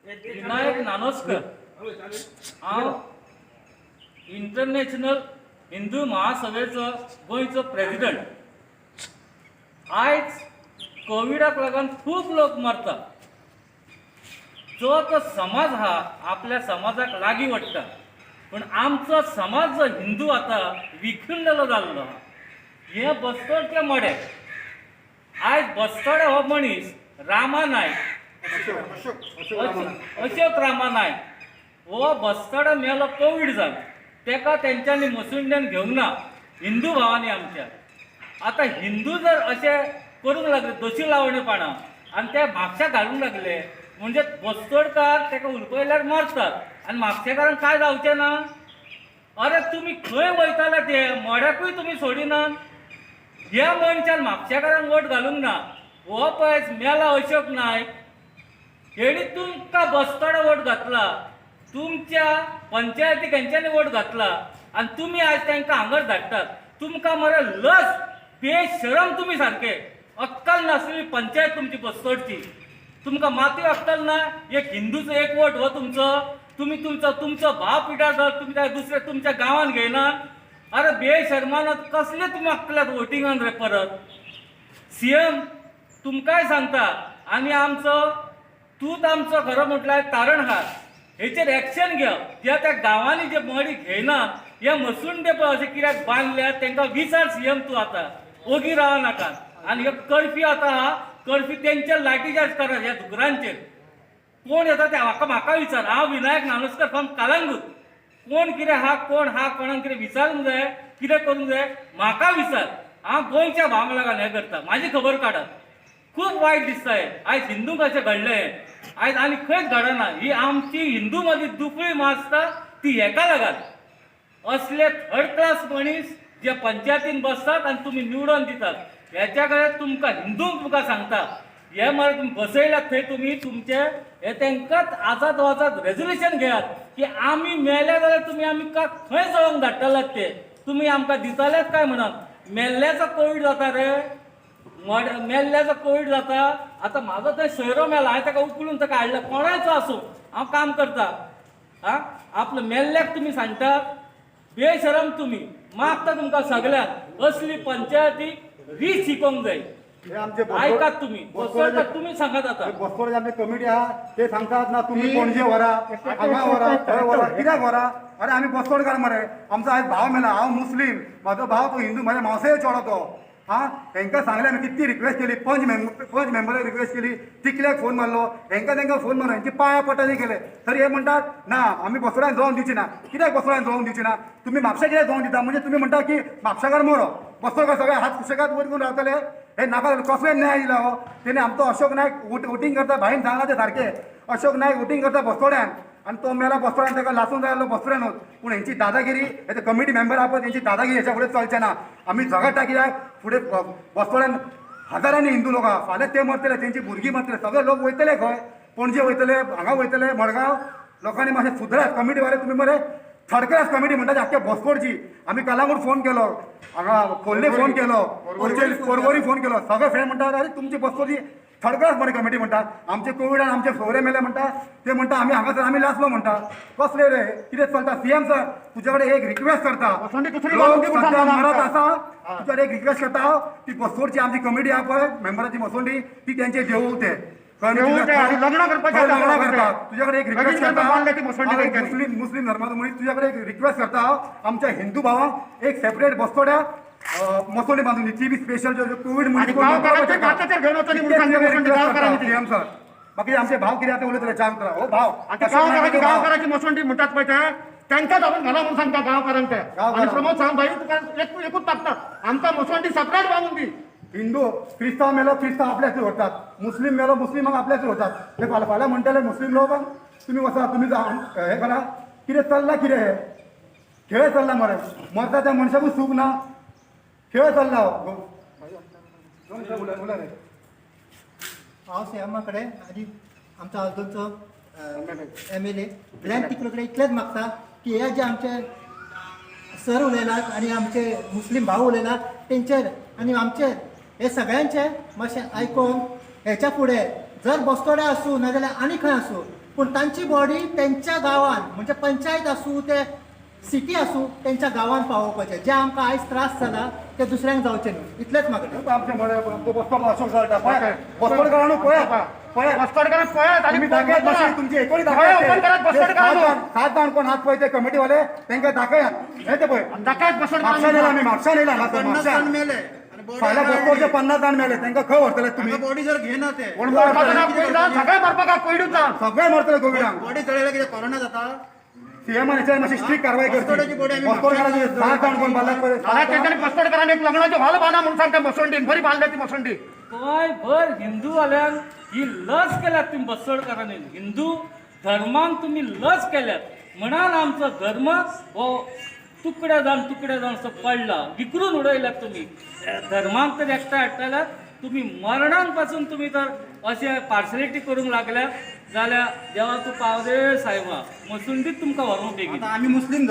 विनायक नानोस्कर. हांव इंटरनॅशनल हिंदू महासभेचो गोंयचो प्रेजिडंट. आयज कोविडाक लागून खूब लोक मरता. जो तो समाज आहा, आपल्या समाजाक लागीं ओडटा, पूण आमचो समाज जो हिंदू आतां विखुरलेलो जाल्लो आहा. हें बस्तोडचें मडें. आयज बस्तोडे हो मनीस रामा नायक, अशोक रामा नायक हो बस्तोडो मेलो कोवीड जावन. तेका तेंच्यांनी मसुंड्यान घेवंक ना हिंदू भावांनी आमच्या. आतां हिंदू जर अशें करूंक लागले, दोशी लावणे पाणां आनी ते म्हापश्या घालूंक लागले, म्हणजे बस्तोडकार तेका हुलपयल्यार मरतात आनी म्हापशेकारांक काय जावचें ना? अरे, तुमी खंय वयताले? ते मड्याकूय तुमी सोडिनात. ह्या मनशान म्हापशेकारांक वोट घालूंक ना. हो पळय मेला अशोक नायक, हेणी तुमकां बस्तोडा वोट घातला, तुमच्या पंचायतीक हेंच्यांनी वोट घातला आनी तुमी आयज तांकां हांगर धाडटात. तुमकां मरे लज, बेशरम तुमी, सारके अक्कल नासलेली पंचायत तुमची बस्तोडची. तुमकां मातूय अक्कल ना. एक हिंदूचो एक वोट हो तुमचो. तुमी तुमचो तुमचो भाव पिड्यार जालो, तुमी त्या दुसऱ्या तुमच्या गांवान घेयना. अरे बेशर्मान, कसले तुमी अक्कलात वोटिंगान रे परत? सीएम, तुमकांय सांगता आनी आमचो तूंच आमचो खरो म्हटल्यार तारणहार. हेचेर एक्शन घे. ज्या त्या गांवांनी जे मडी घेयना, हे मसुंडे पळय अशें कित्याक बांदल्यात, तांकां विचार. सीएम, तूं आतां ओगी राव नाका. आनी हे कर्फ्यू आतां आहा, कर्फ्यू तेंचेर लाठीचार्ज करा ह्या धुकरांचेर. कोण येता ते म्हाका म्हाका विचार. हांव विनायक नानोस्कर फ्रॉम कलंगूट. कोण कितें आहा, कोण आहा, कोणाक कितें विचारूंक जाय, कितें करूंक जाय, म्हाका विचार. हांव गोंयच्या भावांक लागून हें करता. म्हाजी खबर काडात. खूब वायट दिसता हें. आयज हिंदूंक अशें घडलें, आयज आनी खंयच घडना. ही आमची हिंदू मदीं दुफळी माजता ती हेका लागत. असले थर्ड क्लास मनीस जे पंचायतीन बसतात आनी तुमी निवडून दितात, हेच्या कडेन तुमकां हिंदूंक तुमकां सांगता, हे मरे तुमी बसयल्यात थंय, तुमी तुमचे हे तांकांच आजाद वचात, रेजोल्युशन घेयात की आमी मेले जाल्यार तुमी आमी का खंय जळोवंक धाडटलात, ते तुमी आमकां दितलेच काय म्हणून. मेल्ल्याचो कोवीड जाता रे, मेल्ल्याचो कोवीड जाता. आतां म्हाजो थंय सोयरो मेला, हांवें ताका उखलून ताका हाडला. कोणायचो आसूं, हांव काम करता. आं, आपलो मेल्ल्याक तुमी सांगतात. बेशरम तुमी. मागता तुमकां सगळ्यांक, असली पंचायतीक रीत शिकोवंक जाय. हे आमचे आयकात तुमी बसोडकार, तुमी सांगात आतां. बस्तोडचे आमचे कमिटी आहा, ते सांगतात ना तुमी पणजे व्हरा, हांगा व्हरा, थंय व्हरा. कित्याक व्हरा? अरे, आमी बस्तोडकार मरे. आमचो आयज भाव मेला. हांव मुस्लीम, म्हाजो भाव तो हिंदू, म्हाज्या मावशे चेडो तो. हा, हेंकां सांगलें आमी, कितली रिक्वेस्ट केली. पंच मेंबराक रिक्वेस्ट केली, तिकल्याक फोन मारलो, हेंकां तेंकां फोन मारलो, हेंची पांया पडटा केले, तरी हे म्हणटात ना, आमी बसोड्यान जळोवन दिवची ना. कित्याक बसोड्यान जळोवन दिवची ना तुमी? म्हापशा कित्याक जळोवन दिता? म्हणजे तुमी म्हणटा की म्हापशाकार मरो, बसोडकार सगळे हात सुशेगाद वयर करून रावतले. हे नाका. कसलो न्याय दिला हो तेणे? आमचो अशोक नायक वोटींग करता. भाईन सांगला ते सारकें. अशोक नायक वोटींग करता बसोड्यान आनी तो मेला बसोड्यान. ताका लासून जाय आसलो बसोड्यानूच. पूण हेंची दादागिरी, हे कमिटी मेंबर आहा पळय, तेंची दादागिरी हेच्या फुडें चलचें ना. आमी झगडटा कित्याक फुडें बसोड्यान हजारांनी हिंदू लोक आहा. फाल्यां ते मरतले, तेंची भुरगीं मरतले, सगळे लोक वयतले खंय? पणजे वयतले, हांगा वयतले, मडगांव. लोकांनी मातशें सुदरात. कमिटी वाले, तुमी मरे थर्ड क्लास कमिटी म्हणटा आख्खे बसकोडची. आमी कलांगूट फोन केलो, हांगा खोर्ले फोन केलो, पोरवरी फोन केलो. सगळे फ्रेंड म्हणटात, अरे, तुमची बसकोडची थर्ड क्लास मरे कमिटी म्हणटा. आमचे कोविडान आमचे सोयरे मेले म्हणटा. ते म्हणटा, आमी हांगासर आमी लासलो म्हणटा. कसले रे, कितें चलता? सीएम सर, तुज्या कडेन एक रिक्वेस्ट करता. वसंती दुसरी लोक बाजू दी सध्या म्हणटा. मरत आसा. तुज्या कडेन एक रिक्वेस्ट करता हांव. ती बसकोडची आमची कमिटी आहा पळय, मेंबराची मसोंडी, ती तेंचे देवूळ ते. देवूळ ते आणि लग्नां करपाचें हय, लग्नां आसा. करतात. तुझ्याकडे एक रिक्वेस्ट लगीन करपाक करता बांदले ती मसंडी हांव एक तेंच्यांनी. मुस्लीम मुस्लीम धर्माचो मनीस, तुझ्याकडे एक रिक्वेस्ट करता हांव. आमच्या हिंदू भावांक एक सेपरेट बसतोड्या मसोंडी बांदून दी. ती बी स्पेशल कोवीड. आणि गांवकारांच्या माथ्याचेर घेवन वचनी म्हणून सांगता मसंडी गांवकारांनी ती. सीएम सर, बाकी आमचे भाव कितें आतां उलयतले चार उतरां. हो भाव. आणि ते गांवकाराची गांवकाराची मसंडी म्हणटात पळय, ते तांकांच हाडून घाला म्हणून सांगता गांवकारांक ते. आणि प्रमोद सावंत भाई, तुका एक एकूच मागता, आमकां मसंडी सेपरेट बांदून दी. हिंदू क्रिस्तांव मेलो, क्रिस्तांव आपल्याच व्हरतात. मुस्लीम मेलो, मुस्लिमांक आपल्याच व्हरतात. ते फाल्यां फाल्यां म्हणटले मुस्लीम लोक, तुमी वचा, तुमी हे करा. कितें चल्लां? कितें हे खेळ चल्ला मरे? मरता त्या मनशाकूच सूख ना. खेळ चल्ला हो. उलय, उलय रे. हांव सीएमा कडेन आनी आमचो आल्दोनचो एमएलए ग्लॅन टिकलो कडेन इतलेंच मागता की हे जे आमचे सर उलयलात आनी आमचे मुस्लीम भाव उलयला, तेंचेर आनी आमचे हे सगळ्यांचे मातशें आयकोन हेच्या फुडें जर बस्तोड्या आसूं नाजाल्यार आनी खंय आसूं, पूण तांची बॉडी तेंच्या गांवान, म्हणजे पंचायत आसूं ते सिटी आसूं, तेंच्या गांवान पावोवपाचें. जे आमकां आयज त्रास जाला ते दुसऱ्यांक जावचे न्हू, इतलेंच मागणें. आमचे मरे बसतोड अशोक जाल्टा पळयात, बस्तोडकारांनो पळयात पळयात. बस्तोडकारांक पळयात आनी तुम्ही दाखयात मातशी तुमची एकोडी दोळे ओपन करात दाखयात. बस्तोडकारांनो. सात जाण कोण हात पळय ते कमिटीवाले तांकां दाखयात. हे ते पळय, दाखयात म्हापशान येयला आमी, बस्तोडकारांनो. म्हापशान येयला हांगासर 50 जाण म्हापशान. मेले आणि बॉडी फाल्यां बस्तोडचे 50 जाण मेले, तांकां खंय व्हरतले तुमी? बॉडी जर घेना ते कोण मरपाचो ना, मरतले? कोविड जावन सगळे मरपाक कोविडूच जावन. सगळे मरतले कोविडान. बॉडी जळयल्यार कितें कोरोना जाता? सीएमान हेचेर मातशी स्ट्रीक कारवाय करची. बस्तोड्याची बॉडी आमी बस्तोडकारांचे 7 जाण कोण बारल्यात पळय. जाल्यार तेंच्यांनी बस्तोडकारांनी एक लग्नाची हॉल बांदा म्हणून सांगता, मसंडीन बरी बांदल्या ती मसंडी. गोंयभर हिंदूवाल्यांक ही लज केल्यात तुमी बसोडकारांनी. हिंदू धर्मांक तुमी लज केल्यात म्हणान आमचो धर्म हो तुकडे जावन तुकडे जावन असो पडला. विकरून उडयल्यात तुमी धर्मांक तर एकठांय हाडटल्यात तुमी. मरणांक पासून तुमी तर अशें पार्सलिटी करूंक लागल्यात जाल्यार देवा तूं पाव रे सायबा, मसुंडीत तुमकां व्हरूंक बेगीन. आता आमी मुस्लीम.